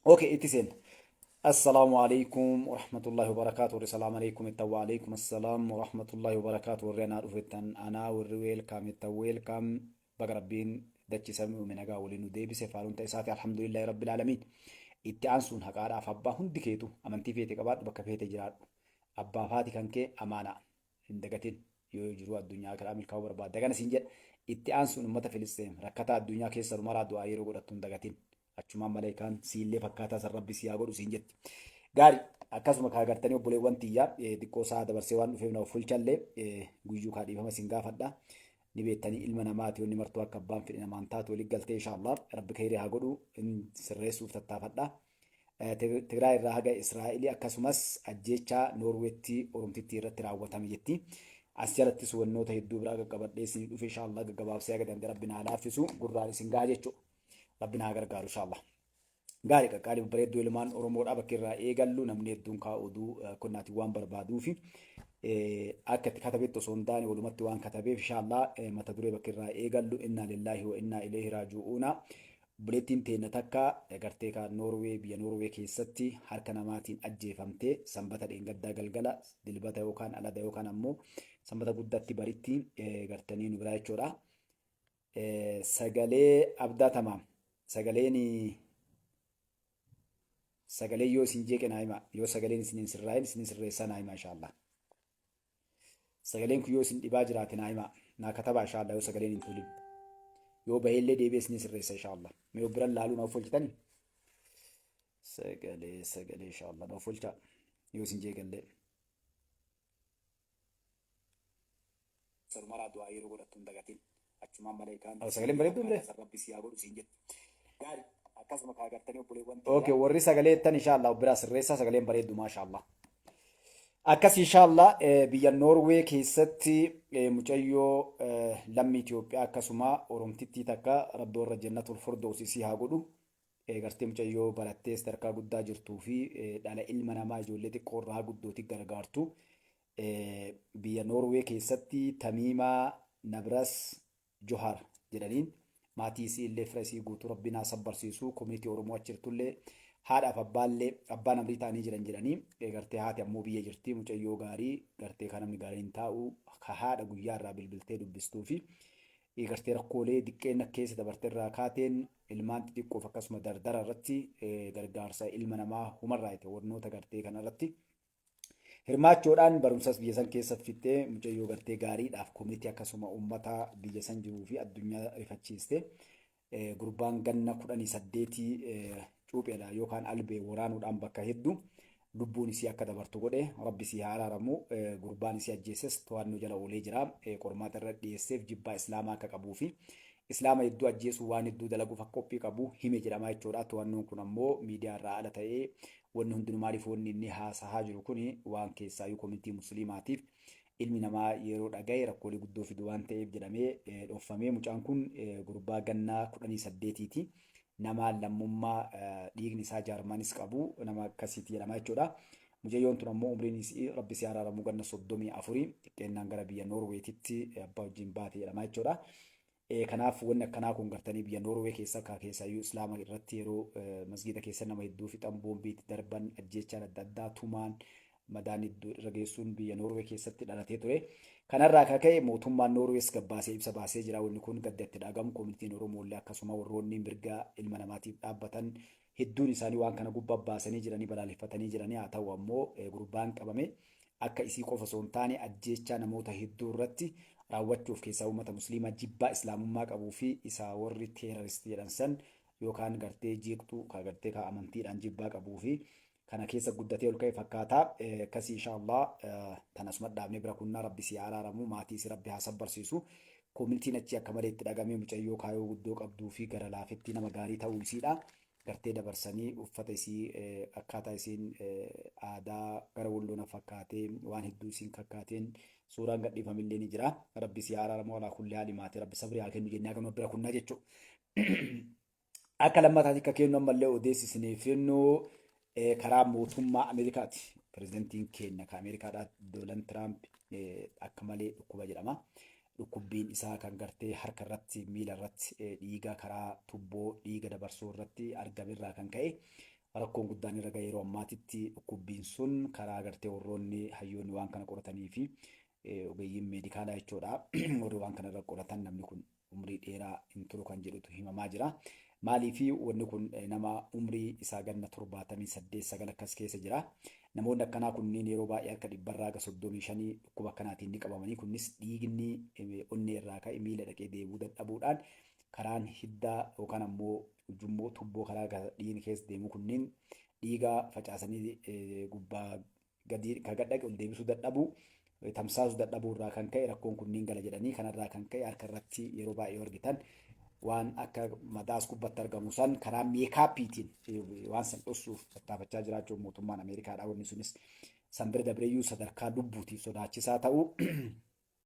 Okay, itti seenna. Assalaamu alaikum warahmatullahi wabarakaatu. Warri salaam alaikum ittan wa alaikum assalaam warahmatullahi wabarakaatu. Warri anaa dhufettan anaa warri weelkaam ittan weelkaam. Baga Rabbiin dachii samii uume nagaa waliin nu deebise faaruun ta'e isaati alhamdulillahi rabbil aalamiin. Itti aansuun haqaadhaaf abbaa hundi keetu amantii feete qabaadhu bakka feete jiraadhu. Abbaa fi haati kan kee amaanaa hin dagatin yoo jiruu addunyaa akiraa milkaa'uu barbaadde kana siin jedha. Itti aansuun ummata Filisxeem rakkataa addunyaa keessa maraa du'aa yeroo godhattu hin dagatin. Achumaan maleekaan siillee fakkaataa san Rabbi si haa godhu siin jetti. Gaari akkasuma kaa gartanii obboleewwan tiyya xiqqoo sa'a dabarsee waan dhufeef na of fulchallee guyyuu kaa dhiifama isin gaafadha. Ni beektanii ilma namaati wanni martuu akka abbaan fedhe namaan taatu walitti galtee inshaallah Rabbi kheyrii haa godhu in sirreessuuf tattaafadha. Tigraay irraa haga Israa'elii akkasumas ajjeechaa Noorweetti Oromtittii irratti raawwatame jetti. As jalattis wannoota hedduu biraa qaqqabadhee isin dhufe inshaallah gaggabaabsee haga danda'e Rabbi naa laaffisu gurraan isin gaha jechuudha. Rabbi naa gargaaru inshaallah. Gaarii qaqqaalii babbareedduu ilmaan Oromoodhaa bakki irraa eegallu namni hedduun kaa oduu konnaatiin waan barbaaduufi akka itti katabetti osoo hin taane walumatti waan katabeef inshaallah mata duree bakki irraa eegallu innaa lillaahi wa innaa ilayhi raaji'uuna. Obboleettiin teenna takka gartee kaa Noorwee biyya Noorwee keessatti harka namaatiin ajjeefamte sanbata dheengaddaa galgala dilbata yookaan alada yookaan ammoo sanbata guddatti baritti gartanii nu biraa jechuudha. Sagalee abdaa tamaam sagaleen sagalee yoo isin jeeqe naa hima yoo sagaleen isin hin sirraa'in isin sirreessaa naa hima inshaallah. Sagaleen kun yoo isin dhibaa jiraate naa himaa. Naa katabaa inshaallah yoo sagaleen hin tolin. Yoo baheellee deebi'ee isin sirreessa inshaallah. Mee of biran laaluu na of olchitani? Sagalee sagalee inshaallah na of olchaa yoo isin jeeqallee. Sarumaraa du'aa yeroo godhattu hin dagatin. Achumaan maleekaan Sagaleen bareedduu illee. Rabbi si haa godhu siin jetti. Gaari akkasuma kaa gartanii obboleewwan Okay, warri sagalee jettan inshaallah of biraa sirreessaa sagaleen bareeddu maashaallah. Akkas inshaallah biyya Noorwee keessatti mucayyoo lammii Itoophiyaa akkasuma Oromtittii takka rabbi warra jannatul firdaws isii haa godhu. Gartee mucayyoo barattee sadarkaa guddaa jirtuu fi dhala ilma namaa ijoollee xiqqoo irraa guddooti gargaartu. Biyya Noorwee keessatti Tamiimaa Nabras Johar jedhaniin maatii isii illee fira isii guutuu rabbiin haa sabbarsiisu koominitii Oromoo achi jirtullee haadhaaf abbaallee abbaan amrii ta'anii jiran jedhanii gartee haati ammoo biyya jirti mucayyoo gaarii gartee kan namni gaariin hin taa'u ka haadha guyyaa irraa bilbiltee dubbistuu fi gartee rakkoolee diqqeenna keessa dabarte irraa kaateen ilmaan xixiqqoof akkasuma dardara irratti gargaarsa ilma namaa humarraa itti warnoota gartee kana irratti Hirmaachuudhaan barumsas biyya san keessa fixxee mucayyoo gartee gaariidhaaf komitii akkasuma uummata biyya san jiruu fi addunyaa rifachiiste. Gurbaan ganna 18 cuupheedha yookaan albee waraanuudhaan bakka hedduu lubbuun isii akka dabartu godhe rabbi isii haa araaramu. Gurbaan isii ajjeeses to'annoo jala oolee jira. Qormaata irra dhiyeesseef jibbaa islaamaa akka qabuu fi islaama hedduu ajjeesuu waan hedduu dalaguuf akka qophii qabu hime jedhama jechuudha. To'annoon kun ammoo miidiyaa irraa ala ta'ee Wanni hundinu maaliif wanni inni haasahaa jiru kuni waan keessaayyuu komintii musliimaatiif ilmi namaa yeroo dhagaye rakkoolee guddoo fidu waan ta'eef jedhamee dhoffamee mucaan kun gurbaa gannaa 18ti. Nama lammummaa dhiigni isaa Jaarmanis qabu nama akkasiiti jedhama jechuudha. Mucayyoon tun ammoo umriin isii rabbi si araaramuu ganna 34 xiqqeennaan gara biyya Noorweetitti abbaa wajjin baate jedhama jechuudha. Kanaaf wanni akkanaa kun gartanii biyya Noorwee keessa akka keessaayyuu Islaama irratti yeroo masgiida keessa nama hedduu fixan boombii itti darban ajjeechaan adda addaa tumaan madaan hedduu irra geessuun biyya Noorwee keessatti dhalatee ture. Kanarraa akka ka'e mootummaan Noorwees gabbaasee ibsa baasee jira. Wanni kun gadda itti dhagamu koominitiin Oromoollee akkasuma warroonni mirga ilma namaatiif dhaabbatan hedduun isaanii waan kana gubbaa baasanii jiranii balaaleffatanii jiranii haa ta'u ammoo gurbaan qabame akka isii qofa osoo hin taane ajjeechaa namoota hedduu irratti raawwachuuf keessaa uummata musliimaa jibbaa islaamummaa qabuu fi isa warri teerarist jedhan san yookaan gartee jeeqxuu ka gartee ka amantiidhaan jibbaa qabuu fi kana keessa guddatee ol ka'e fakkaata. Akkasii inshaallah tan asuma dhaabnee bira kunnaa rabbi si haa araaramu maatii si rabbi haa sabbarsiisu. Koominitiin achii akka malee itti dhagamee mucayyoo kaayoo guddoo qabduu fi gara laafettii nama gaarii ta'uu isiidha. Gartee dabarsanii uffata isii akkaataa isiin aadaa gara walloo na fakkaatee waan hedduu isiin kakkaateen suuraan gadhiifamillee ni jira. Rabbi si haa araaramu alaa kulli haali maatii rabbi sabrii haa kennu jennee haganuma bira kunnaa jechuudha. Akka lammataatti akka kennu ammallee odeessi isiniif kennu karaa mootummaa Ameerikaati. Pirezidantiin keenya kan Ameerikaadhaa Dooland Tiraamp akka malee dhukkuba jedhama. Dhukkubbiin isaa kan gartee harka irratti miila irratti dhiiga karaa tubboo dhiiga dabarsuu irratti argame irraa kan ka'e Rakkoon guddaan irra ga'e yeroo ammaatitti dhukkubbiin sun karaa gartee warroonni hayyoonni waan kana qoratanii fi ogeeyyiin meedikaalaa jechuudha. Warri waan kana irra qoratan namni kun umrii dheeraa hin turu kan jedhutu himamaa jira. Maaliif wanni kun nama umrii isaa ganna 78 9 akkas keessa jira. Namoonni akkanaa kunniin yeroo baay'ee harka dhibbarraa haga 35 dhukkuba akkanaatiin ni qabamanii. Kunis dhiigni onnee irraa ka'e miila dhaqee deebi'uu dadhabuudhaan karaan hiddaa yookaan ammoo ujummoo tubboo karaa dhiigni keessa deemu kunniin dhiiga facaasanii gubbaa gadi ka gad dhaqe ol deebisuu dadhabuu, tamsaasuu dadhabuu irraa kan ka'e rakkoon kunniin gala jedhanii, kanarraa kan ka'e harka irratti yeroo baay'ee yoo argitan waan akka madaas gubbatti argamu san karaa meekaappiitiin waan san dhossuuf tattaafachaa jiraachuun mootummaan Ameerikaadha. Wanni sunis san bira dabreeyyuu sadarkaa lubbuutiif sodaachisaa ta'uu